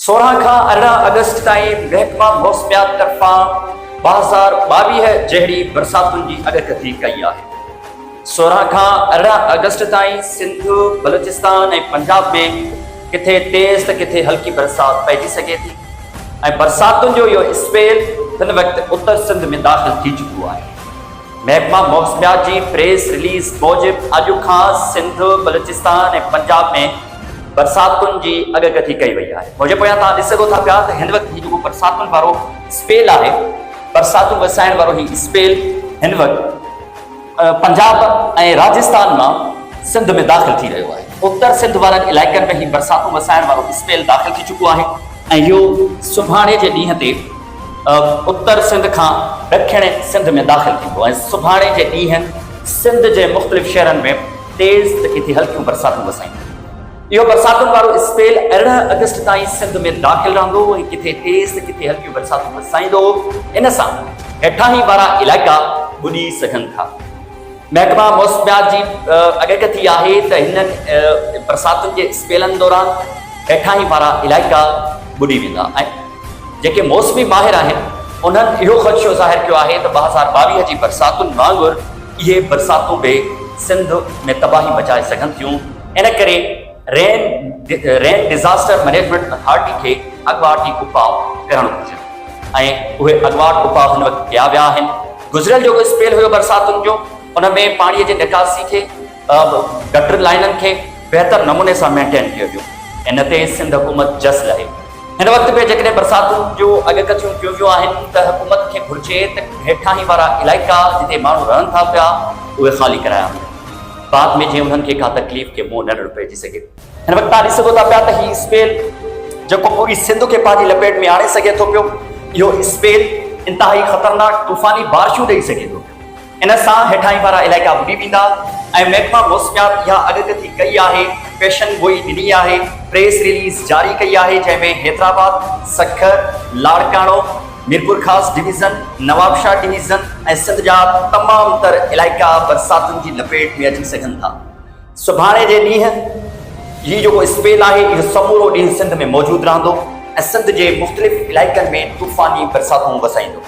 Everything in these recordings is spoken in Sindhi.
16 کان 18 آگسٽ تائين محڪمه موسميات طرفان 2022 جهڙي برساتن جي اڳڪٿي ڪئي آهي. 16 کان 18 آگسٽ تائين سنڌ، بلوچستان ۽ پنجاب ۾ ڪٿي تيز ته ڪٿي هلڪي برسات پئجي سگهي ٿي ۽ برساتن جو اهو اسپيل هن وقت اتر سنڌ ۾ داخل ٿي چڪو آهي. محڪمه موسميات جي پريس رليز موجب اڄ کان سنڌ، بلوچستان ۽ پنجاب ۾ برساتن جي اڳڪٿي ڪئي وئي آهي. منهنجي پويان توهان ڏسي سگهو ٿا پيا ته هن وقت هي جيڪو برساتن وارو اسپيل آهي، برساتون وسائڻ وارو هي اسپيل هن وقت پنجاب ۽ راجستان مان سنڌ ۾ داخل ٿي رهيو آهي. اتر سنڌ وارن علائقن ۾ هي برساتون وسائڻ وارو اسپيل داخل ٿي چڪو آهي ۽ اهو سڀاڻي جي ڏينهن تي اتر سنڌ کان ڏکڻ سنڌ ۾ داخل ٿيندو ۽ سڀاڻي جي ڏينهن سنڌ جي مختلف شهرن ۾ تيز ته ڪٿي هلڪيون برساتون وسائيندو. اهو برساتن وارو اسپيل 18 آگسٽ تائين سنڌ ۾ داخل رهندو ۽ ڪٿي تيز ته ڪٿي هلڪيون برساتون وسائيندو. ان سان هيٺاهين وارا علائقا ٻڏي سگهن ٿا. محڪمه موسميات جي اڳڪٿي آهي ته هنن برساتن جي اسپيلن دوران هيٺاهين وارا علائقا ٻڏي ويندا ۽ جيڪي موسمي ماهر آهن انهن اهو خدشو ظاهر ڪيو آهي ته 2022 جي برساتن وانگر اهي برساتون به سنڌ ۾ تباهي مچائي سگهن ٿيون ان ڪري رين رين ڊزاسٽر مئنيجمينٽ اٿارٽي کي اڳواٽ ئي اپاء ڪرڻ گهرجن ۽ اهي اڳواٽ اپاء هن وقت ڪيا ويا آهن. گذريل جيڪو اسپيل هيو برساتن جو ان ۾ پاڻي جي نڪاسي کي گٽر لائنن کي بهتر نموني سان مينٽين ڪيو ويو ان تي سنڌ حڪومت جس لهي. هن وقت به جيڪڏهن برساتن جو اڳڪٿيون ڪيون ويون آهن ته حڪومت کي گهرجي ته هيٺاهين وارا علائقا جتي ماڻهو رهن ٿا پيا اهي خالي ڪرايا وڃن بعد ۾ جيئن انهن کي ڪا تڪليف کي منهن نه ڏيڻو پئجي سگهي. هن وقت توهان ڏسي سگهو ٿا پيا ته هي اسپيل جيڪو پوري سنڌ کي پنهنجي لپيٽ ۾ آڻي سگهي ٿو پيو اهو اسپيل انتهائي خطرناڪ طوفاني بارشون ڏئي سگهي ٿو پيو. ان سان هيٺاهين وارا علائقا ٻڏي ويندا ۽ محڪمه موسميات اها اڳڪٿي ڪئي آهي، پيشن گوئي ڏني آهي، پريس رليز جاري ڪئي آهي جنهن ۾ حيدرآباد، سکر، لاڙڪاڻو، ميرپورخاص ڊويزن، نوابشاهه ڊويزن ۽ سنڌ جا تمام تر علائقا برساتن جي لپيٽ ۾ اچي سگهن ٿا. سڀاڻي جي ڏينهن هي جيڪو اسپيل آهي اهو سمورو ڏينهن سنڌ ۾ موجود رهندو ۽ سنڌ جي مختلف علائقن ۾ طوفاني برساتون وسائيندو.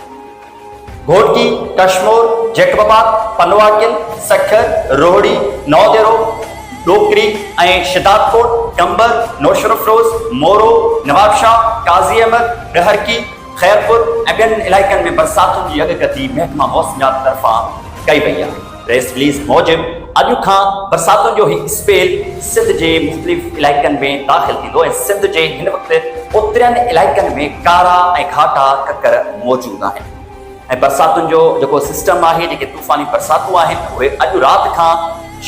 گهوٽڪي، ڪشمور، جيڪب آباد، پنوعاقل، سکر، روهڙي، نئوديرو، ڏوڪري ۽ شھدادڪوٽ، قمبر، نوشھروفيروز، مورو، نوابشاهه، قاضي احمد، ڏهرڪي، خيرپور ۽ ٻين علائقن ۾ برساتن جي اڳڪٿي محڪمه موسميات طرفان ڪئي وئي آهي. پريس رليز موجب اڄ کان برساتن جو هي اسپيل سنڌ جي مختلف علائقن ۾ داخل ٿيندو ۽ سنڌ جي هن وقت اترين علائقن ۾ ڪارا ۽ گهاٽا ڪڪر موجود آهن ۽ برساتن جو جيڪو سسٽم آهي جيڪي طوفاني برساتون آهن اهي اڄ رات کان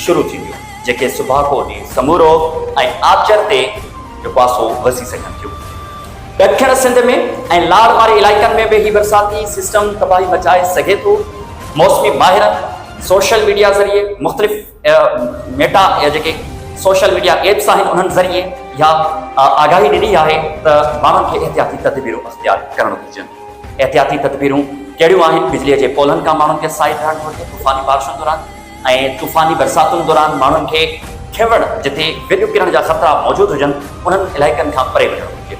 شروع ٿينديون جيڪي سڀاڪو ڏينهن سمورو ۽ آچر تي جيڪو آهي سو وسي سگهن ٿيون. ڏکڻ سنڌ ۾ ۽ لاڙ واري علائقن ۾ به هي برساتي سسٽم تباهي مچائي سگهي ٿو. موسمي ماهرن سوشل ميڊيا ذريعي مختلف ميٽا يا جيڪي سوشل ميڊيا ايپس آهن انهن ذريعي اها آگاهي ڏني آهي ته ماڻهن کي احتياطي تدبيرون اختيار ڪرڻ گهرجن. احتياطي تدبيرون ڪهڙيون آهن؟ بجلي جي پولن کان ماڻهن کي سائيڊ رهڻ گهرجي طوفاني بارشن دوران ۽ طوفاني برساتن دوران ماڻهن کي کيوڙ جتي وڄ ڪرڻ جا خطرا موجود هجن انهن علائقن کان پري وڃڻ گهرجي.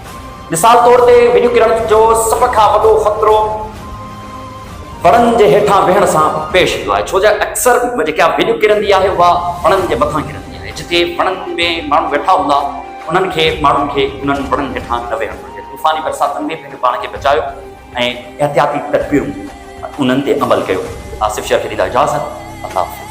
مثال طور تي وڄ ڪرڻ جو سڀ کان وڏو خطرو وڻن جي هيٺان ويهڻ سان پيش ايندو آهي ڇو جو اڪثر جيڪا وڄ ڪرندي آهي اها وڻن جي مٿان ڪرندي آهي جتي وڻن ۾ ماڻهو ويٺا هوندا انهن کي ماڻهن کي انهن وڻن هيٺان نه ويهڻ گهرجي طوفاني برساتن ۾ پنهنجو پاڻ کي بچايو ۽ احتياطي تدبيرون انهن تي عمل ڪيو آصف شيخ کي ڏيندا اجازت الله حافظ.